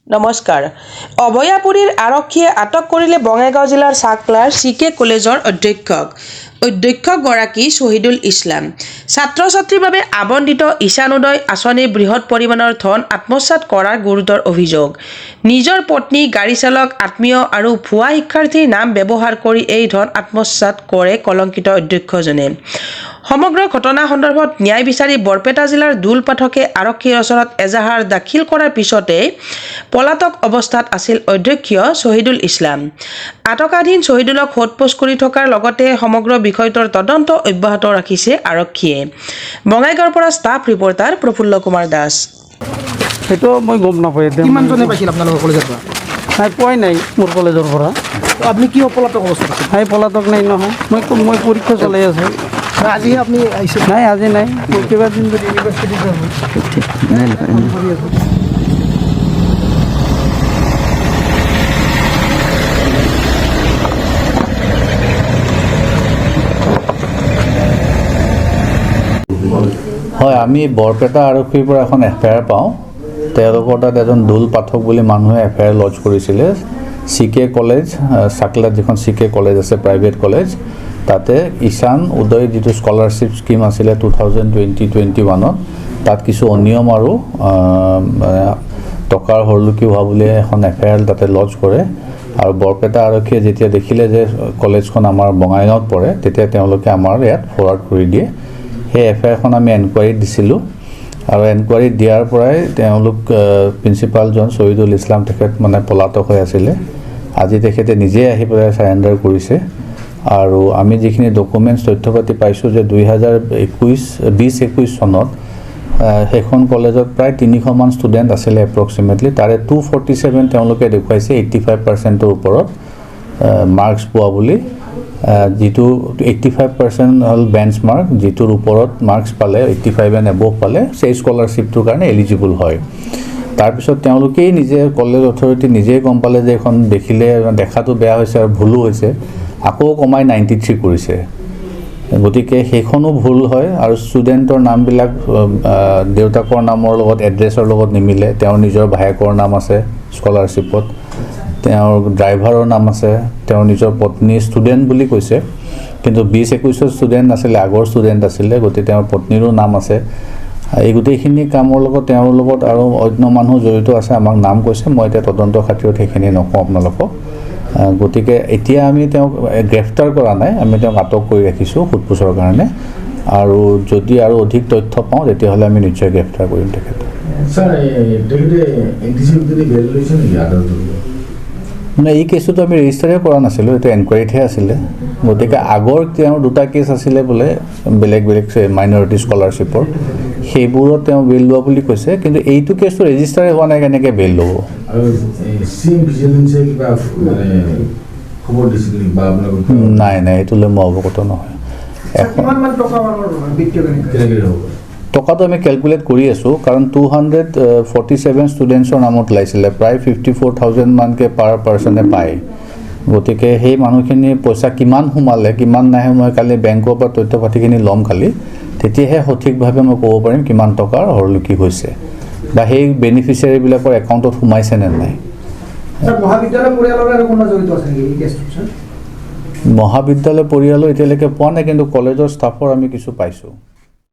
নমস্কাৰ। অভয়াপুৰীৰ আৰক্ষীয়ে আটক কৰিলে বঙাইগাঁও জিলাৰ চাকলাৰ চি কে কলেজৰ অধ্যক্ষক। অধ্যক্ষগৰাকী শ্বহিদুল ইছলাম। ছাত্ৰ ছাত্ৰীৰ বাবে আবণ্টিত ঈশানোদয় আঁচনিৰ বৃহৎ পৰিমাণৰ ধন আত্মসাৎ কৰাৰ গুৰুতৰ অভিযোগ। নিজৰ পত্নী, গাড়ী চালক, আত্মীয় আৰু ভুৱা শিক্ষাৰ্থীৰ নাম ব্যৱহাৰ কৰি এই ধন আত্মসাৎ কৰে কলংকিত অধ্যক্ষজনে। সমগ্ৰ ঘটনা সন্দৰ্ভত ন্যায় বিচাৰি বৰপেটা জিলাৰ দুল পাঠকে আৰক্ষীৰ ওচৰত এজাহাৰ দাখিল কৰাৰ পিছতে পলাতক অৱস্থাত আছিল অধ্যক্ষ শ্বহিদুল ইছলাম। আটকাধীন শ্বহিদুলক সোধ-পোছ কৰি থকাৰ লগতে সমগ্ৰ বিষয়টোৰ তদন্ত অব্যাহত ৰাখিছে আৰক্ষীয়ে। বঙাইগাঁৱৰ পৰা ষ্টাফ ৰিপৰ্টাৰ প্ৰফুল্ল কুমাৰ দাস। সেইটো মই গম নাপাওঁ এতিয়া। কিমানজনে পাইছিল আপোনালোকৰ কলেজৰ পৰা? নাই, পোৱাই নাই মোৰ কলেজৰ পৰা। তো আপুনি কিয় পলাতক অৱস্থাত আছিল? নাই, পলাতক নাই নহয়, মই পৰীক্ষা চলাই আছোঁ। আজিহে আপুনি আহিছে? নাই, আজি নাই, মই কেইবা দিন ধৰি ইউনিভাৰ্চিটিত আছোঁ। হয়, আমি বৰপেটা আৰক্ষীৰ পৰা এখন এফ I R পাওঁ। তেওঁলোকৰ তাত এজন দুল পাঠক বুলি মানুহে এফ I R lodge কৰিছিলে। চি কে কলেজ, চাকলাত যিখন চি কে কলেজ আছে, প্ৰাইভেট কলেজ, তাতে ঈশান উদয় যিটো স্কলাৰশ্বিপ স্কীম আছিলে 2020-21ত, তাত কিছু অনিয়ম আৰু টকাৰ হৰলুকি হোৱা বুলি এখন এফ I R তাতে লজ কৰে। আৰু বৰপেটা আৰক্ষীয়ে যেতিয়া দেখিলে যে কলেজখন আমাৰ বঙাইগাঁৱত পৰে, তেতিয়া তেওঁলোকে আমাৰ ইয়াত ফৰৱাৰ্ড কৰি দিয়ে। সেই এফ আই আৰখন আমি এনকুৱাৰীত দিছিলোঁ আৰু এনকুৱাৰীত দিয়াৰ পৰাই তেওঁলোক প্ৰিন্সিপালজন শ্বহিদুল ইছলাম, তেখেত মানে পলাতক হৈ আছিলে। আজি তেখেতে নিজেই আহি পেলাই চাৰেণ্ডাৰ কৰিছে। আৰু আমি যিখিনি ডকুমেণ্টছ, তথ্য পাতি পাইছোঁ যে 2021, 20-21 চনত সেইখন কলেজত প্ৰায় 300মান ষ্টুডেণ্ট আছিলে এপ্ৰক্সিমেটলি। তাৰে 247 তেওঁলোকে দেখুৱাইছে 85%ৰ ওপৰত মাৰ্কছ পোৱা বুলি, যিটো 85% হ'ল বেঞ্চ মাৰ্ক, যিটোৰ ওপৰত মাৰ্কছ পালে, 85 এণ্ড এবভ পালে সেই স্কলাৰশ্বিপটোৰ কাৰণে এলিজিবল হয়। তাৰপিছত তেওঁলোকেই নিজে, কলেজ অথৰিটি নিজেই গম পালে যে এইখন দেখিলে দেখাটো বেয়া হৈছে আৰু ভুলো হৈছে, আকৌ কমাই 93 কৰিছে। গতিকে সেইখনো ভুল হয়। আৰু ষ্টুডেণ্টৰ নামবিলাক দেউতাকৰ নামৰ লগত, এড্ৰেছৰ লগত নিমিলে। তেওঁৰ নিজৰ ভায়েকৰ নাম আছে স্কলাৰশ্বিপত, তেওঁৰ ড্ৰাইভাৰৰ নাম আছে, তেওঁৰ নিজৰ পত্নী ষ্টুডেণ্ট বুলি কৈছে, কিন্তু 20-21ত ষ্টুডেণ্ট নাছিলে, আগৰ ষ্টুডেণ্ট আছিলে, গতিকে তেওঁৰ পত্নীৰো নাম আছে। এই গোটেইখিনি কামৰ লগত তেওঁৰ লগত আৰু অন্য মানুহ জড়িত আছে, আমাক নাম কৈছে। মই এতিয়া তদন্ত খাতিৰত সেইখিনি নকওঁ আপোনালোকক। গতিকে এতিয়া আমি তেওঁক গ্ৰেপ্তাৰ কৰা নাই, আমি তেওঁক আটক কৰি ৰাখিছোঁ সোধ পোছৰ কাৰণে। আৰু যদি আৰু অধিক তথ্য পাওঁ, তেতিয়াহ'লে আমি নিশ্চয় গ্ৰেপ্তাৰ কৰিম তেখেতক। স্যাৰ, তেখেতে এণ্টি বেল লৈছে নেকি আদালতৰ? মানে এই কেছটোতো আমি ৰেজিষ্টাৰে কৰা নাছিলোঁ, এইটো এনকুৱাৰীতহে আছিলে। গতিকে আগৰ তেওঁৰ দুটা কেছ আছিলে বোলে, বেলেগ বেলেগ মাইনৰিটি স্কলাৰশ্বিপৰ, সেইবোৰত তেওঁ বেল লোৱা বুলি কৈছে। কিন্তু এইটো কেছটো ৰেজিষ্টাৰে হোৱা নাই, কেনেকৈ বেল ল'ব? আৰু চি এম ভিজিলেন্সে কিবা মানে খবৰ দিছিল নেকি বা আপোনালোকক? নাই নাই, এইটোলৈ মই অৱগত নহয়। এখন কিমানমান টকা বিত্তীয় কেনেকৈ হ'ব? টকাটো আমি কেলকুলেট কৰি আছোঁ, কাৰণ 247 ষ্টুডেণ্টছৰ নামত ওলাইছিলে, প্ৰায় 54,000মানকৈ পাৰ পাৰ্চনে পায়। গতিকে সেই মানুহখিনিৰ পইচা কিমান সোমালে, কিমান নাহে, মই কালি বেংকৰ পৰা তথ্য পাতিখিনি ল'ম কালি, তেতিয়াহে সঠিকভাৱে মই ক'ব পাৰিম কিমান টকাৰ হৰলুকি হৈছে বা সেই বেনিফিচিয়াৰীবিলাকৰ একাউণ্টত সোমাইছে নে নাই। মহাবিদ্যালয় পৰিয়ালৰ আৰু কোনোবা জড়িত আছে নেকি এই কেছটোত, ছাৰ? মহাবিদ্যালয় পৰিয়ালৰ এতিয়ালৈকে পোৱা নাই, কিন্তু কলেজৰ ষ্টাফৰ আমি কিছু পাইছোঁ।